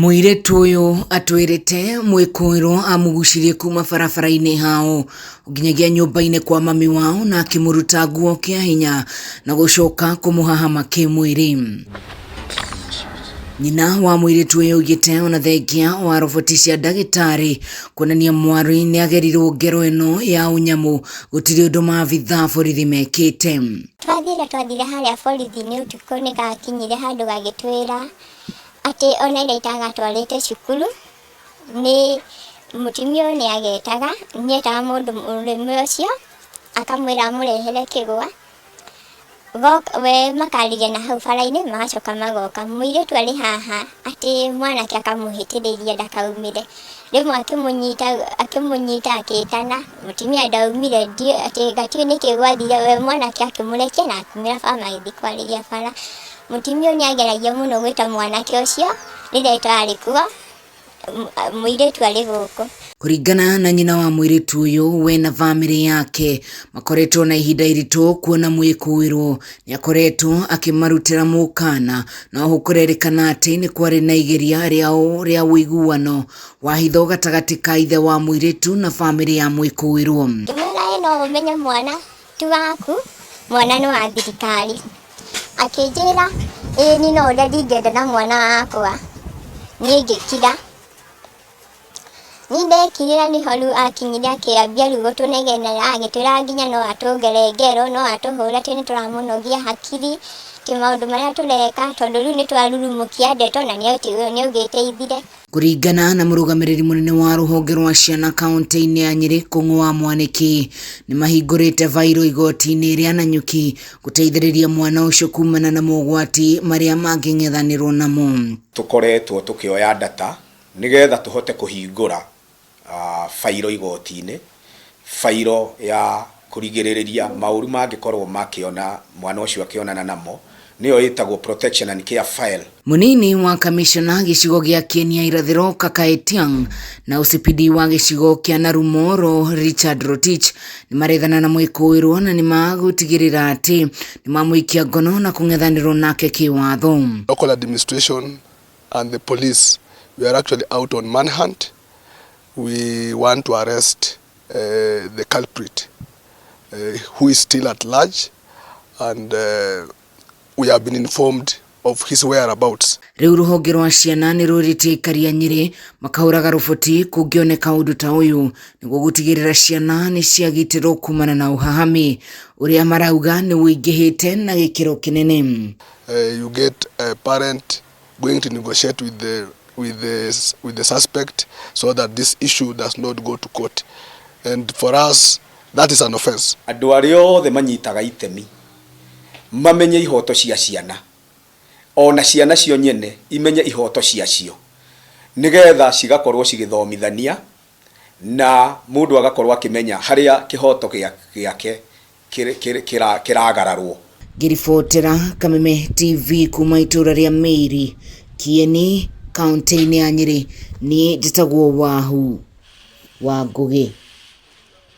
Mũirĩtu ũyũ atwĩrĩte mwĩkũĩrwo amũgucirie kuma barabara-inĩ hao nginyagia nyũmba-inĩ kwa mami wao na akĩmũruta nguo kĩa hinya na gũcoka kũmũhahama kĩmwĩrĩ. Nyina wa mũirĩtu ũyũ augĩte ona thengia wa roboti cia ndagĩtarĩ kuonania mwarĩ nĩ agerirwo ngero ĩno ya ũnyamũ gũtirĩ ũndũ maabithaa borithi mekĩte. Twathire harĩa borithi-inĩ ũtukũ nĩ gakinyire handũ gagĩtwĩra atĩ ona ira itagatwarĩte cukuru nĩ mũtumia ũyũ nĩ agetaga, nĩ etaga mũndũ mũrũme ũcio akamwĩra amũrehere kĩgwa. We makarĩria na hau bara-inĩ magacoka magoka. Mũirĩtu arĩ haha atĩ mwanake akamũhĩtĩrĩria ndakaumĩre. Rĩmwe akĩmũnyita akĩmũnyita akĩtana, mũtumia ndaumire atĩ gatiũĩ nĩkĩ gwathire we mwanake akĩmũrekia na akiumĩra bara magĩthiĩ kwarĩria bara. Mũtumia ũyũ nĩ ageragia mũno gwĩta mwanake ũcio rĩrĩa ĩtarĩ kuo. Mũirĩtu arĩ gũkũ. Kũringana na nyina wa mũirĩtu ũyũ, we na bamĩrĩ yake makoretwo na ihinda iritũ kuona mwĩkũĩrwo nĩ akoretwo akĩmarutĩra mũkana, na oho kũrerĩkana atĩ nĩ kwarĩ na igeria rĩa rĩa ũiguano wa hitho gatagatĩ ka ithe wa mũirĩtu na bamĩrĩ ya mwĩkũĩrwo. Ngĩmwĩra ĩ no ũmenye mwana ti waku, mwana nĩ wa thirikari. Akĩnjĩra ĩĩ niĩ no ũrĩa ndingĩenda na mwana wakwa. Niĩ ngĩkira. Niĩ ndekirire nĩho rĩu akinyire akĩambia rĩu gũtũnegenera agĩtwĩra nginya no atũngere ngero, no atũhũre atĩ nĩ tũramũnogia hakiri, atĩ maũndũ marĩa tũreka tondũ rĩu nĩ twarurumũkia ndeto na nĩ augĩte ithire. Kũringana na mũrũgamĩrĩri mũnene wa rũhonge rwa ciana kaũntĩ-inĩ ya Nyĩrĩ Kũng'ũ wa Mwanĩki, nĩ mahingũrĩte bairũ igoti-inĩ rĩa Nanyuki gũteithĩrĩria mwana ũcio kumana na mogwati marĩa mangĩng'ethanĩrwo namo. Tũkoretwo tũkĩoya data nĩgetha tũhote kũhingũra bairo igoti-inĩ, bairo ya kũrigĩrĩrĩria maũru mangĩkorwo makĩona mwana ũcio akĩonana namo, nĩyo ĩtagwo protection and care file. Mũnini wa kamishona gĩcigo gĩa Kenia Irathĩro Kaka Etiang na OCPD wa gĩcigo kĩa Narumoro Richard Rotich nĩ marethana na mwĩkũĩrwo na nĩ magũtigĩrĩra atĩ nĩ mamũikia ngono na kũng'ethanĩrwo nake kĩwatho. Local administration and the police, we are actually out on manhunt. We want to arrest the culprit who is still at large, and we have been informed of his whereabouts. Rĩu rũhonge rwa ciana nĩ rũrĩtie aikari a Nyĩrĩ makahũraga rũboti kũngĩoneka ũndũ ta ũyũ nĩguo gũtigĩrĩra ciana nĩ ciagitĩrwo kumana na ũhahami ũrĩa marauga nĩ ũingĩhĩte na gĩkĩro kĩnene. You get a parent going to negotiate with the suspect so that this issue does not go to court. And for us, that is an offense. Andũ arĩa othe manyitaga itemi mamenye ihoto cia ciana, ona ciana cio nyene imenye ihoto ciacio, nĩgetha cigakorwo cigĩthomithania na mũndũ agakorwo akĩmenya harĩa kĩhoto gĩake kĩragararwo. Ngĩribotera Kameme TV kuma itũra rĩa Mĩiri, Kieni, kaũntĩ-inĩ ya Nyĩrĩ, niĩ njĩtagwo Wahu wa Ngũgĩ.